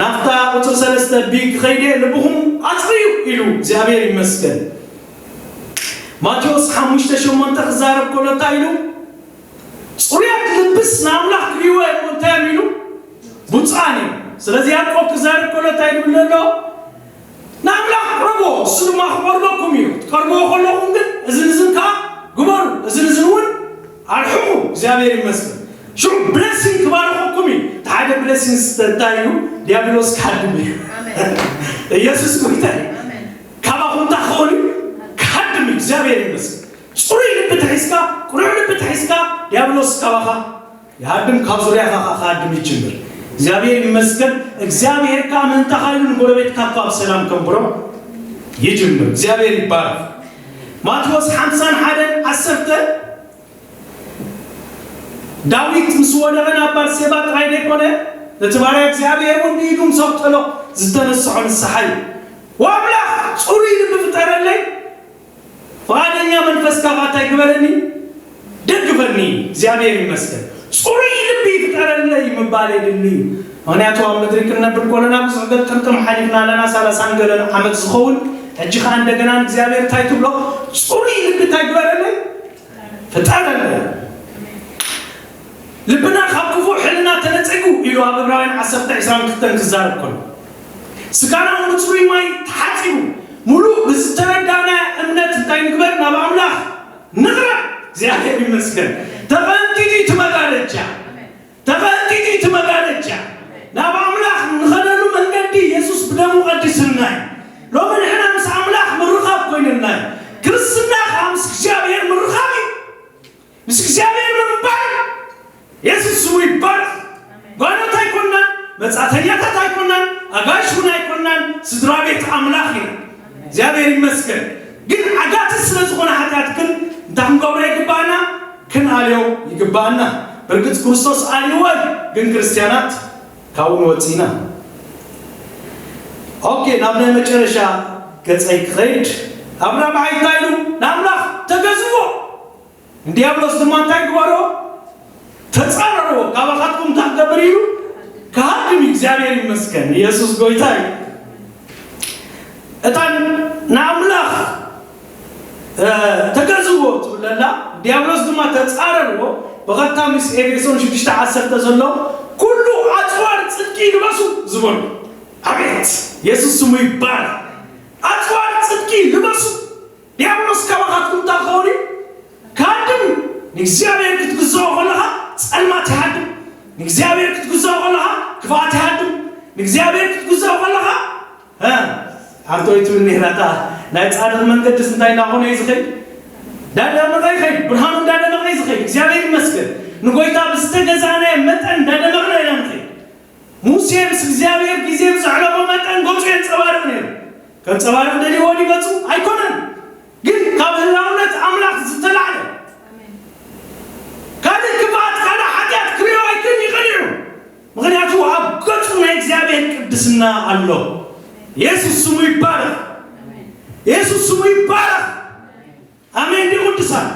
ናፍታ ቁጽሪ ሰለስተ ቢ ክኸይድ እየ፣ ልብኹም ኣጽርዩ ኢሉ እግዚኣብሔር ይመስገን። ማቴዎስ ሓሙሽተ ሸሞንተ ክዛረብ ከሎ እንታይ ኢሉ? ጽሩያት ልብስ ንኣምላኽ ክርእይዎ እዮም እንታይ እዮም ኢሉ? ብፁዓን እዮም። ስለዚ ያዕቆብ ክዛረብ ከሎ እንታይ ይብል ኣሎ? ንኣምላኽ ቅረብዎ፣ እሱ ድማ ክቐርበኩም እዩ። ትቀርብዎ ከለኹም ግን እዝን እዝን ከኣ ግበሩ፣ እዝን እዝን እውን ኣርሕቑ። እግዚኣብሔር ይመስገን። ሽዑ ብለሲንግ ክባርኸኩም እዩ። እቲ ሓደ ብለሲንግ እንታይ እዩ? ዲያብሎስ ክሃድም እዩ። ኣሜን። ኢየሱስ ጎይታ እዩ። ኣሜን። ካባኹም እንታይ ክኸውን እዩ? ክሃድም እዩ። እግዚኣብሔር ይመስገን። ጽሩይ ልቢ ተሒዝካ፣ ቅኑዕ ልቢ ተሒዝካ፣ ዲያብሎስ ካባኻ ይሃድም፣ ካብ ዙርያኻ ኸዓ ክሃድም ይጅምር። እግዚኣብሔር ይመስገን። እግዚኣብሔር ከኣ ምእንታኻ ኢሉ ንጎረቤትካ እኳ ብሰላም ከንብሮ ይጅምር። እግዚኣብሔር ይባረክ። ማቴዎስ ሓምሳን ሓደን ዓሰርተ፣ ዳዊት ምስ ወደቐ ናብ ባርሴባ ጥራይ ዘይኮነ፣ ነቲ ባርያ እግዚኣብሔር እውን ብኢዱ ምስ ኣብጠሎ ዝተነስሖ ንስሓ እዩ። ወኣምላኽ ጽሩይ ልቢ ፍጠረለይ፣ ፍቓደኛ መንፈስካ ኸኣ እንታይ ግበረኒ? ደግፈኒ። እግዚኣብሔር ይመስገን። ጽሩይ ልቢ ፍጠረለይ ምባል የድሊ እዩ። ምኽንያቱ ኣብ ምድሪ ክንነብር ከለና ብዙሕ ገጠምጠም ሓሊፍና ኣለና፣ ሰላሳን ገለን ዓመት ዝኸውን። ሕጂ ኸኣ እንደገና ንእግዚኣብሔር እንታይ ትብሎ? ጽሩይ ልቢ እንታይ ግበረለይ? ፍጠረለይ። ልብና ካብ ክፉእ ሕልና ተነጺጉ ኢሉ ኣብ ዕብራውያን ዓሰርተ ዕስራን ክልተን ክዛረብ ከሎ፣ ስጋና እውን ብጽሩይ ማይ ተሓጺቡ፣ ምሉእ ብዝተረዳእና እምነት እንታይ ንግበር? ናብ ኣምላኽ ንቕረብ። እግዚኣብሔር ይመስገን። ተቐንጢጡ እቲ መጋረጃ፣ ተቐንጢጡ እቲ መጋረጃ። ናብ ኣምላኽ ንኸደሉ መንገዲ የሱስ ብደሙ ቀዲስና እዩ። ሎሚ ንሕና ምስ ኣምላኽ ምርኻብ ኮይንና እዩ። ክርስትና ስድራ ቤት ኣምላኽ ኢና። እግዚኣብሔር ይመስገን። ግን ዓጋቲ ስለ ዝኾነ ሓጢኣት ግን እንታይ ክንገብሮ ይግባኣና? ክንኣልዮ ይግባኣና። ብርግጽ ክርስቶስ ኣልይወን፣ ግን ክርስትያናት ካብኡ ንወጽእ ኢና። ኦኬ፣ ናብ ናይ መጨረሻ ገጸይ ክኸይድ፣ ኣብ ራብዓይ እንታይ ኢሉ? ንኣምላኽ ተገዝዎ። ንዲያብሎስ ድማ እንታይ ግበሮ? ተጻረርዎ። ካባኻትኩም እንታይ ክገብር ኢሉ? ክሃድም እዩ። እግዚኣብሔር ይመስገን። ኢየሱስ ጎይታ እዩ። እታ ንኣምላኽ ተገዝዎ ትብለላ፣ ዲያብሎስ ድማ ተጻረርዎ። ብቐጥታ ምስ ኤፌሶን ሽዱሽተ ዓሰርተ ዘሎ፣ ኩሉ ኣጽዋር ጽድቂ ልበሱ ዝበሉ። ኣቤት! የሱስ ስሙ ይባረክ። ኣጽዋር ጽድቂ ልበሱ። ዲያብሎስ ካባኻትኩም እንታይ ክኸውን እዩ? ክሃድም እዩ። ንእግዚኣብሔር ክትግዝኦ ከለኻ ጸልማት ይሃድም። ንእግዚኣብሔር ክትግዝኦ ከለኻ ክፍኣት ይሃድም። ንእግዚኣብሔር ክትግዝኦ ከለኻ ኣንቶይ ትብል ነይራታ። ናይ ጻድቕ መንገድስ እንታይ እናኾነ እዩ ዝኸይድ? እንዳደመቐ ይኸይድ። ብርሃኑ እንዳደመቐ እዩ ዝኸይድ። እግዚኣብሔር ይመስገን። ንጎይታ ብዝተገዛእናዮ መጠን እንዳደመቕና ኢና ንኸይድ። ሙሴ ምስ እግዚኣብሔር ግዜ ብዘሕለፎ መጠን ገጹ የንጸባርቕ ነይሩ። ከንጸባርቕ ደልይዎ ድዩ ገጹ? ኣይኮነን። ግን ካብ ህላውነት ኣምላኽ ዝተላዕለ ካልእ ክፍኣት፣ ካልእ ሓጢኣት ክርእዮ ኣይክእልን እዩ ቀኒዑ። ምኽንያቱ ኣብ ገጹ ናይ እግዚኣብሔር ቅድስና ኣሎ። የሱስ ስሙ ይባረኽ። የሱስ ስሙ ይባረኽ። ኣሜን ድዩ ቅዱሳን?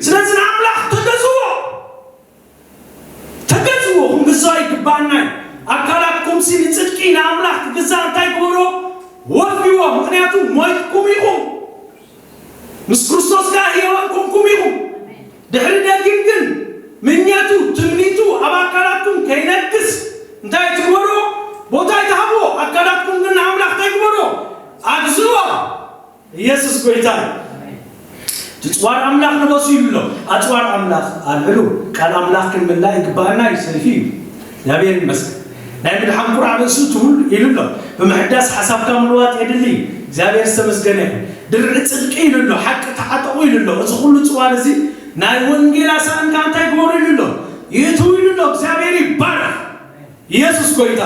ስለዚ ንኣምላኽ ተገዝዎ። ተገዝዎ፣ ክንግዛእ ይግባኣና እዩ። ኣካላትኩምሲ ንጽድቂ ንኣምላኽ ክግዛእ እንታይ ግበሮ? ወፍይዎ፣ ምኽንያቱ ሞይትኩም ኢኹም። ምስ ክርስቶስ ከኣ ሕያዋን ኮንኩም ኢኹም። ድሕሪ ደጊም ግን ምኘቱ፣ ትምኒቱ ኣብ ኣካላትኩም ከይነግስ እንታይ ትግበርዎ? ቦታ ኣይትሃብዎ። ኣካላትኩም ግን ንኣምላኽ እንታይ ግበርዎ? ኣግዝእዎ። ኢየሱስ ጎይታ እዩ። ትጽዋር ኣምላኽ ልበሱ ይብሎ። ኣጽዋር ኣምላኽ ኣልዕሉ። ቃል ኣምላኽ ክንምላእ ይግባኣና እዩ፣ ሰልፊ እዩ። እግዚኣብሔር ይመስገን። ናይ ምድሓን ቁራዕ ርእሱ ትውል ኢሉ ኣሎ። ብምሕዳስ ሓሳብካ ምልዋጥ የድሊ እዩ። እግዚኣብሔር ዝተመስገነ ይኹን። ድርዒ ጽድቂ ኢሉ ኣሎ። ሓቂ ተዓጠቑ ኢሉ ኣሎ። እዚ ኩሉ ጽዋር እዚ ናይ ወንጌል ኣሳእንካ እንታይ ግበሩ ኢሉ ኣሎ? ይእትው ኢሉ ኣሎ። እግዚኣብሔር ይባረኽ። ኢየሱስ ጎይታ።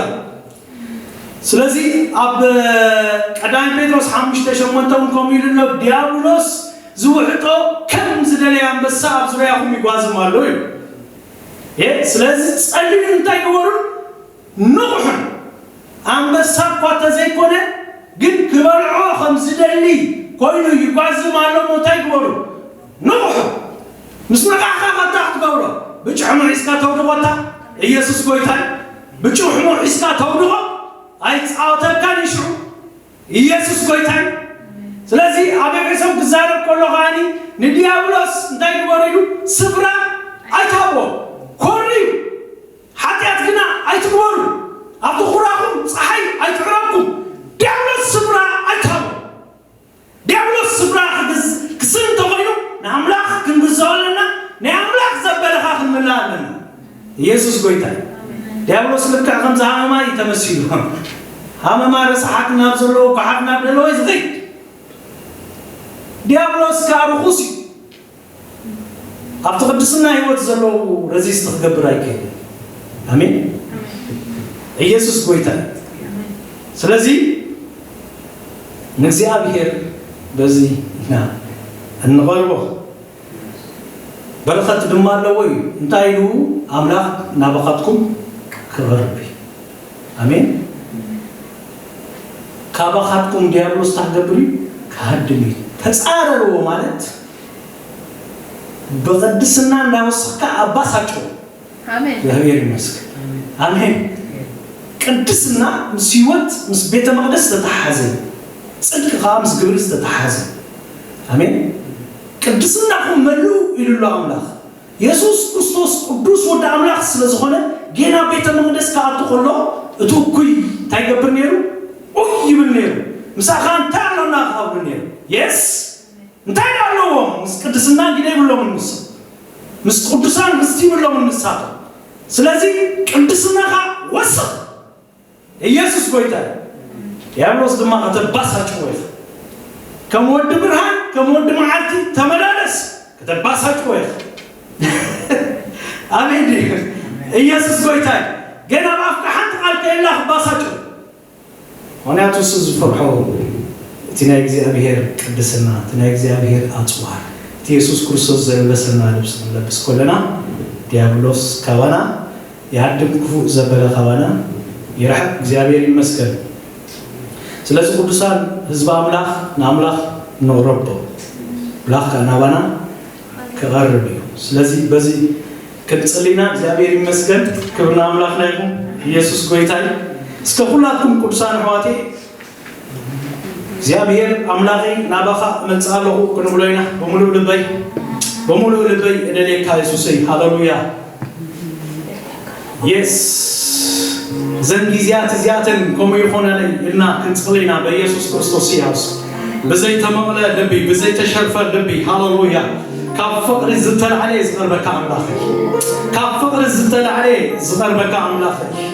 ስለዚ ኣብ ቀዳማይ ጴጥሮስ ሓሙሽተ ሸሞንተ እውን ከምኡ ኢሉ ኣሎ፣ ዲያብሎስ ዝውሕጦ ከም ዝደለየ ኣንበሳ ኣብ ዙርያኹም ይጓዝም ኣሎ እዩ። የ-፣ ስለዚ ጸልዩን እንታይ ግበሩን? ንቕሑን። ኣንበሳ እኳ እንተዘይኮነ ግን ክበልዖ ከም ዝደሊ ኮይኑ ይጓዝም ኣሎ እሞ እንታይ ግበሩ? ንቕሑ። ምስ ነቓሕካ ከታ ክትገብሮ፣ ብጭሕሙ ሒዝካ ተውድቖ፣ እታ ኢየሱስ ጎይታ እዩ። ብጭሕሙ ሒዝካ ተውድቖ፣ ኣይጻወተካን እዩ ሽዑ። ኢየሱስ ጎይታ እዩ። ስለዚ ኣብ ኤፌሶን ክዛረብ ከሎ ከኣኒ ንዲያብሎስ እንታይ ግበሩ ኢሉ? ስፍራ ኣይትሃቦ። ኮሪ እዩ። ሓጢኣት ግና ኣይትግበሩ። ኣብቲ ኩራኹም ጸሓይ ኣይትዕረብኩም። ዲያብሎስ ስፍራ ኣይትሃቦ። ዲያብሎስ ስፍራ ክግዝ-፣ ክስን እንተኾይኑ ንኣምላኽ ክንግዝኦ ኣለና። ናይ ኣምላኽ ዘበለ ኸኣ ክንምልእ ኣለና። ኢየሱስ ጎይታ እዩ። ዲያብሎስ ልክዕ ከምዚ ሃመማ እዩ ተመሲሉ። ሃመማ ረሳሓት ናብ ዘለዎ፣ ጓሓፍ ናብ ደለዎ እዩ ዝኸይድ። ዲያብሎስ ከኣ ርኹስ እዩ። ኣብቲ ቅድስና ህይወት ዘለዉ ረዚስት ክገብር ኣይክእልን። ኣሜን። ኢየሱስ ጎይታ እዩ። ስለዚ ንእግዚኣብሔር በዚ ኢና እንቐርቦ። በረኸት ድማ ኣለዎ እዩ። እንታይ ኢሉ? ኣምላኽ ናባኻትኩም ክቐርብ እዩ። ኣሜን። ካባኻትኩም ዲያብሎስ እንታይ ክገብር እዩ? ክሃድም እዩ። ተጻረርዎ ማለት ብቕድስና እንዳወሰኽካ ኣባሳጭዎ። ኣሜን። እግዚኣብሔር ይመስገን። ኣሜን። ቅድስና ምስ ህይወት፣ ምስ ቤተ መቕደስ ዝተተሓሓዘ፣ ጽድቂ ከኣ ምስ ግብሪ ዝተተሓሓዘ። ኣሜን። ቅድስናኹም መልኡ ኢሉ ኣሎ ኣምላኽ። የሱስ ክርስቶስ ቅዱስ ወዲ ኣምላኽ ስለ ዝኾነ፣ ጌና ቤተ መቕደስ ክኣቱ ከሎ፣ እቲ እኩይ እንታይ ይገብር ነይሩ? ኡይ ይብል ነይሩ። ምሳኻ እንታይ ኣሎና ክብሉ ነይሩ። የስ፣ እንታይ ደኣ ኣለዎም? ምስ ቅድስና ግደ ይብሎምን ንሶም። ምስ ቅዱሳን ርስቲ ይብሎምን ንሳቶም። ስለዚ ቅድስናኻ ወስኽ። ኢየሱስ ጎይታ እዩ። ዲያብሎስ ድማ ከተባሳጭዎ ኢኻ። ከም ወዲ ብርሃን፣ ከም ወዲ መዓልቲ ተመላለስ፣ ከተባሳጭዎ ኢኻ። ኣሜን ድዩ? ኢየሱስ ጎይታ እዩ። ገና ኣብ ኣፍካ ሓንቲ ቃል ከየላ ክባሳጭ። ምኽንያቱ እሱ ዝፈርሖ እቲ ናይ እግዚኣብሔር ቅድስና፣ እቲ ናይ እግዚኣብሔር ኣጽዋር፣ እቲ የሱስ ክርስቶስ ዘልበሰና ልብሲ ክንለብስ ከለና፣ ዲያብሎስ ካባና ይሃድም፣ ክፉእ ዘበለ ካባና ይርሓቕ። እግዚኣብሔር ይመስገን። ስለዚ ቅዱሳን ህዝቢ ኣምላኽ ንኣምላኽ ነቕረቦ፣ ኣምላኽ ከኣ ናባና ክቐርብ እዩ። ስለዚ በዚ ክንጽሊ ኢና። እግዚኣብሔር ይመስገን። ክብሪ ንኣምላኽና ይኹን። ኢየሱስ ጎይታ እዩ። እስከ ኩላትኩም ቅዱሳን ኣሕዋተይ፣ እግዚኣብሔር ኣምላኸይ ናባኻ እመጽእ ኣለኹ ክንብሎ ኢና። ብምሉእ ልበይ፣ ብምሉእ ልበይ እደልየካ የሱሰይ። ሃሌሉያ። የስ፣ እዘን ግዜያት እዚኣተን ከምኡ ይኾነለይ ኢልና ክንጽሊ ኢና። በኢየሱስ ክርስቶስ ያውስ ብዘይተመቕለ ልቢ፣ ብዘይተሸርፈ ልቢ፣ ሃሌሉያ፣ ካብ ፍቕሪ ዝተላዕለ ዝቐርበካ ኣምላኽ እዩ። ካብ ፍቕሪ ዝተላዕለ ዝቐርበካ ኣምላኽ እዩ።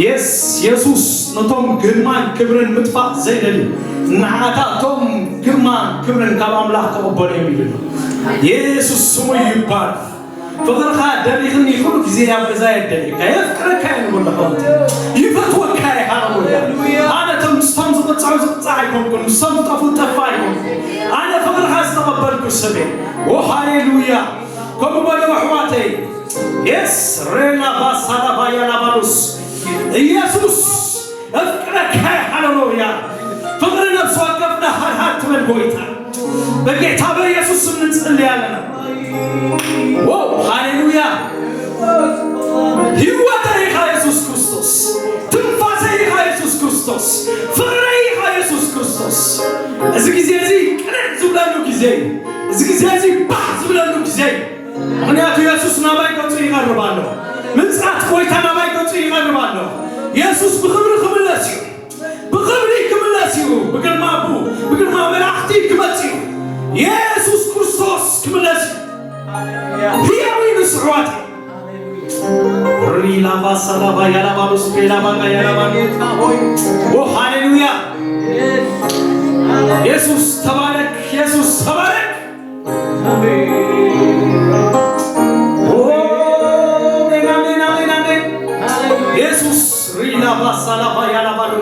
የስ፣ የሱስ ነቶም ግርማን ክብርን ምጥፋእ ዘይደልዩ፣ ንዓታቶም ግርማን ክብርን ካብ ኣምላኽ ክቕበሉ እዮም ኢሉ ኣሎ። የሱስ ስሙ ይባረኽ። ፍቕርኻ ደሪኽኒ ኩሉ ግዜ ኣብ ገዛ የደልየካ። የፍቅረካ እየ ንብሎ ሓወንቲ። ይፈትወካ እየ። ሃሌሉያ። ኣነ እቶም ምስቶም ዝቕጽዑ ዝቕጻዕ ኣይኮንኩን፣ ምስቶም ዝጠፍኡ ዝጠፍእ ኣይኮንኩን። ኣነ ፍቕርኻ ዝተቐበልኩ ሰብ እየ። ኦ ሃሌሉያ። ከምኡ በሉ ኣሕዋተይ። የስ፣ ሬና ባሳላ ባያላ ባሉስ። ኢየሱስ እፍቅረካ እየ። ሃሌሉያ። ፍቕሪ ነፍሲ ወከፍና ሃድሃድ ትበል ጎይታ። በጌታ በኢየሱስ ስም ንጽሊ ኣለና። ዎ፣ ሃሌሉያ። ህይወተይ ኢኻ የሱስ ክርስቶስ። ትንፋሰይ ኢኻ የሱስ ክርስቶስ። ፍቕረይ ኢኻ የሱስ ክርስቶስ። እዚ ግዜ እዚ ቅንዕ ዝብለሉ ግዜ እዩ። እዚ ግዜ እዚ ባህ ዝብለሉ ግዜ እዩ። ምኽንያቱ የሱስ ናባይ ገጹ ይቐርብ ኣሎ። ምጽኣት ጎይታ ናባይ ገጹ ይቐርብ ኣሎ። የሱስ ብኽብሪ ክምለስ እዩ። ብኽብሪ ክምለስ እዩ። ብግርማ ኣቡ፣ ብግርማ መላእኽቲ ክመጽእ እዩ። የሱስ ክርስቶስ ክምለስ እዩ። ህያው እዩ ንሱ ኣሕዋተይ። ሪላባ ሳላባ ያላባሉስ ፔላባጋ ያላባ። ኦ ሃሌሉያ። የሱስ ተባረክ፣ የሱስ ተባረክ። ኦ፣ አሜን፣ አሜን፣ አሜን፣ አሜን። የሱስ ሪላባ ሳላባ ያላባሉ።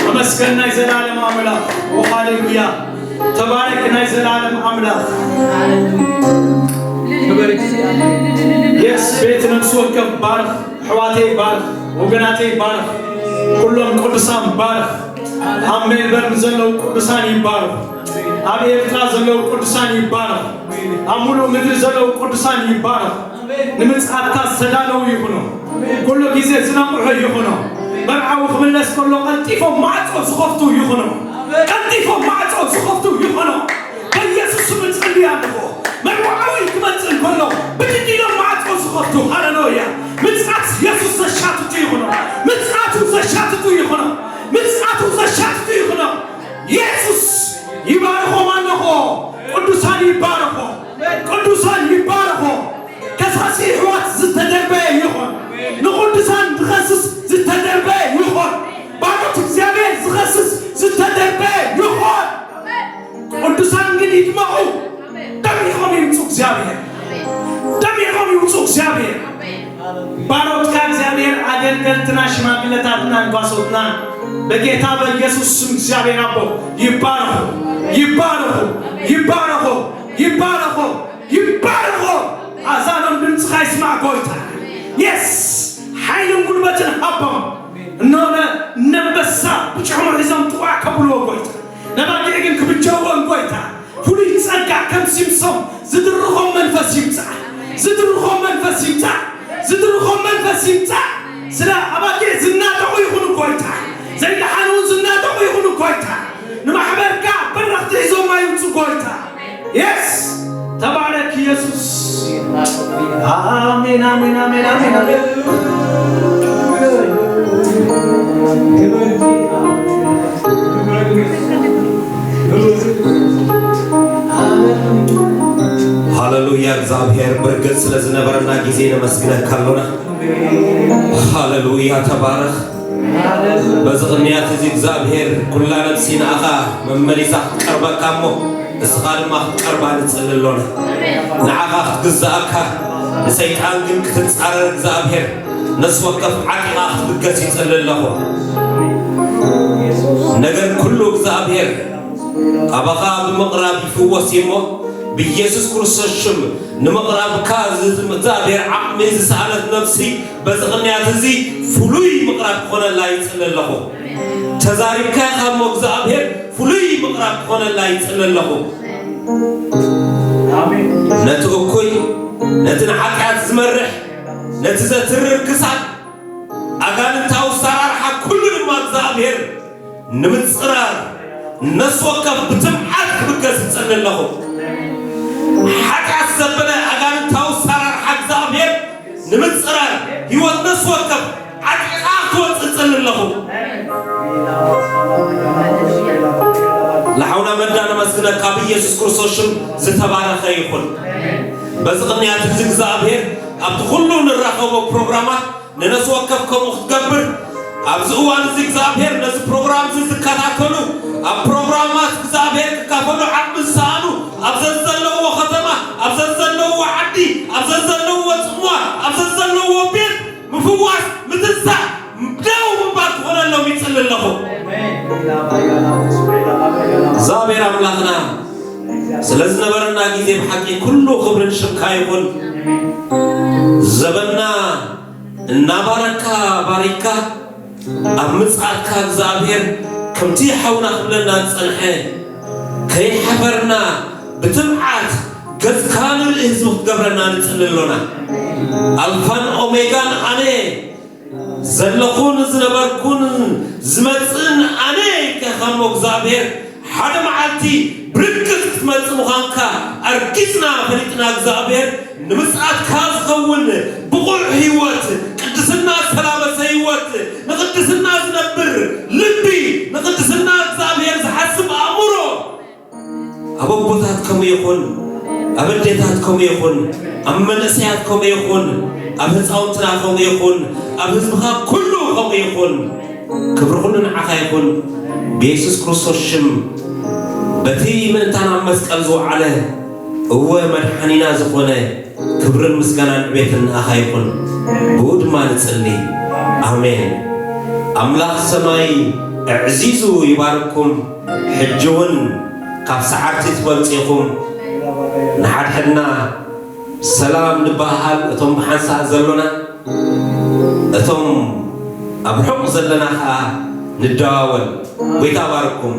ተመስገን ናይ ዘላለም ኣምላኽ። ኦ ሃሌሉያ። ተባረክ ናይ ዘላለም ኣምላኽ። የስ፣ ቤት ነፍሲ ወከፍ ባርኽ፣ ኣሕዋተይ ባርኽ፣ ወገናተይ ባርኽ፣ ኩሎም ቅዱሳን ባርኽ። ኣብ ሜልበርን ዘለዉ ቅዱሳን ይባረኹ። ኣብ ኤርትራ ዘለዉ ቅዱሳን ይባረኹ። ኣብ ሙሉእ ምድሪ ዘለዉ ቅዱሳን ይባረኹ። ንምጽኣትካ ዝተዳለዉ ይኹኑ። ኩሉ ግዜ ዝነቕሑ ይኹኑ። መርዓዊ ክምለስ ከሎ ቀልጢፎም ማዕጾ ዝኸፍቱ ይኹኑ። ቀልጢፎም ማዕጾ ዝኸፍቱ ይኹኑ። በኢየሱስ ስም እጽሊ ኣለኹ። መርዓዊ ክመጽእ እንከሎ ብድድ ኢሎም ማዕጾ ዝኸፍቱ። ሃሌሉያ። ምጽኣት የሱስ ዘሻትቱ ይኹኑ። ምጽኣቱ ዘሻትቱ ይኹኑ። ምጽኣቱ ዘሻትቱ ይኹኑ። የሱስ ይባርኾም ኣለኹ። ቅዱሳን ይባረኹ። ቅዱሳን ይባረኹ። ከሳሲ ኣሕዋት ዝተደርበየ ይኹን። ንቅዱሳን ዝኸስስ ዝተደርበየ ይኹን። ባሮት እግዚኣብሔር ዝኸስስ ዝተደርበየ ይኹን። ቅዱሳን ግን ይድመቑ። ደሚቖም ይምጹ እግዚኣብሔር። ደሚቖም ይምጹ እግዚኣብሔር። ባሮትካ እግዚኣብሔር፣ ኣገልገልትና፣ ሽማግለታትና፣ እንጓሶትና በጌታ በኢየሱስ ስም እግዚኣብሔር ኣቦ ይባረኹ፣ ይባረኹ፣ ይባረኹ፣ ይባረኹ፣ ይባረኹ። ኣዛኖም ድምፅኻ ይስማዕ ጎይታ። የስ፣ ሓይልን ጉልበትን ሃቦም። እነሆ ነ-፣ ነበሳ ብጭሕሙ ሒዞም ጥዋዕ ከብልዎ ጎይታ። ነባጊዕ ግን ክብጀውዎም ጎይታ። ፍሉይ ጸጋ ከም ሲምሶም ዝድርኾም መንፈስ ይምጻእ። ዝድርኾም መንፈስ ይምጻእ። ዝድርኾም መንፈስ ይምጻእ። ስለ ኣባጊዕ ዝናጠቑ ይኹኑ ጎይታ። ዘይደሓኑ እውን ዝናጠቑ ይኹኑ ጎይታ። ንማሕበርካ በረኽቲ ሒዞም ኣይምጹ ጎይታ። የስ፣ ተባረክ ኢየሱስ። ኣሜን፣ ኣሜን፣ ኣሜን፣ ኣሜን፣ ኣሜን። ሃሌሉያ። እግዚኣብሔር ብርግጽ ስለ ዝነበረና ግዜ ነመስግነካ ኣሎና። ሃሌሉያ፣ ተባረኽ። በዚ ቅንያት እዚ እግዚኣብሔር ኩላ ነፍሲ ንኣኻ መመሊሳ ክትቀርበካ እሞ ንስኻ ድማ ክትቀርባ ንጽሊ ኣሎና። ንዓኻ ክትግዝኣካ ንሰይጣን ግን ክትጻረር እግዚኣብሔር ነፍሲ ወከፍ ዓጢቓ ክትብገስ ይጽሊ ኣለኹ። ነገር ኩሉ እግዚኣብሔር ኣባኻ ብምቕራብ ይፍወስ እዩ እሞ፣ ብኢየሱስ ክርስቶስ ሽም ንምቕራብካ ዝ-፣ እግዚኣብሔር ዓቕሚ ዝሰኣነት ነፍሲ በዚ ቅንያት እዚ ፍሉይ ምቕራብ ክኾነላ ይጽሊ ኣለኹ። ተዛሪብካ ኢኻ እሞ እግዚኣብሔር ፍሉይ ምቕራብ ክኾነላ ይጽሊ ኣለኹ። ኣሜን። ነቲ እኩይ፣ ነቲ ንሓጢኣት ዝመርሕ፣ ነቲ ዘትርር ክሳድ ኣጋንንታዊ ኣሰራርሓ ኩሉ ድማ እግዚኣብሔር ንምጽራር ነፍሲ ወከፍ ብትምዓት ክብገስ እጽሊ ኣለኹ። ሓጢኣት ዘበለ ኣጋንንታዊ ኣሰራርሓ እግዚኣብሔር ንምጽራር ህይወት ነፍሲ ወከፍ ዓጢቓ ክትወጽእ እጽሊ ኣለኹ። ንሓውና መዳ ነመስግነካ ብኢየሱስ ክርስቶስ ሽም ዝተባረኸ ይኹን። በዚ ቅንያት እዚ እግዚኣብሔር ኣብቲ ኩሉ ንራኸቦ ፕሮግራማት ንነፍሲ ወከፍ ከምኡ ክትገብር ኣብዚ እዋን እዚ እግዚኣብሔር ነዚ ፕሮግራም እዚ ዝከታተሉ ኣብ ፕሮግራማት እግዚኣብሔር ክካፈሉ ዓቕሚ ዝሰኣኑ ኣብ ዘዘለዎ ከተማ ኣብ ዘዘለዎ ዓዲ ኣብ ዘዘለዎ ጽምዋ ኣብ ዘዘለዎ ቤት ምፍዋስ ምትንሳእ ደው ምባል ክኾነሎም ይጽሊ ኣለኹ። እግዚኣብሔር ኣምላኽና ስለ ዝነበረና ግዜ ብሓቂ ኩሉ ክብርን ሽምካ ይኹን። ዘበንና እናባረካ ባሪካ ኣብ ምጽኣትካ እግዚኣብሔር ከምቲ ሓውና ክብለና ዝጸንሐ ከይሓፈርና ብትብዓት ገጽካ ንርኢ ህዝቢ ክትገብረና ንጽሊ ኣሎና። ኣልፋን ኦሜጋን ኣነ ዘለኹን ዝነበርኩን ዝመጽእን ኣነ ኢልካ እሞ እግዚኣብሔር ሓደ መዓልቲ ብርግጽ ክትመጽእ ምዃንካ ኣርጊጽና ፈሊጥና እግዚኣብሔር ንምጽኣትካ ዝኸውን ብቑዕ ህይወት ቅድስና ዝተላበሰ ህይወት ንቅድስና ዝነብር ልቢ ንቅድስና እግዚኣብሔር ዝሓስብ ኣእምሮ ኣብ ኣቦታት ከምኡ ይኹን፣ ኣብ ኣዴታት ከምኡ ይኹን፣ ኣብ መንእሰያት ከምኡ ይኹን፣ ኣብ ህፃውንትና ከምኡ ይኹን፣ ኣብ ህዝብኻ ኩሉ ከምኡ ይኹን። ክብሪ ኩሉ ንዓኻ ይኹን። ብየሱስ ክርስቶስ ሽም በቲ ምእንታና ኣብ መስቀል ዝወዓለ እወ መድሓኒና ዝኾነ ክብርን ምስጋናን ዕቤትን ንኣኻ ይኹን። ብኡ ድማ ንጽሊ። ኣሜን። ኣምላኽ ሰማይ ኣዕዚዙ ይባርኩም። ሕጂ እውን ካብ ሰዓርቲ ትበልጹ ኢኹም። ንሓድሕድና ሰላም ንበሃል። እቶም ብሓንሳእ ዘሎና፣ እቶም ኣብ ርሑቕ ዘለና ኸኣ ንደዋወል። ጎይታ ባርኩም።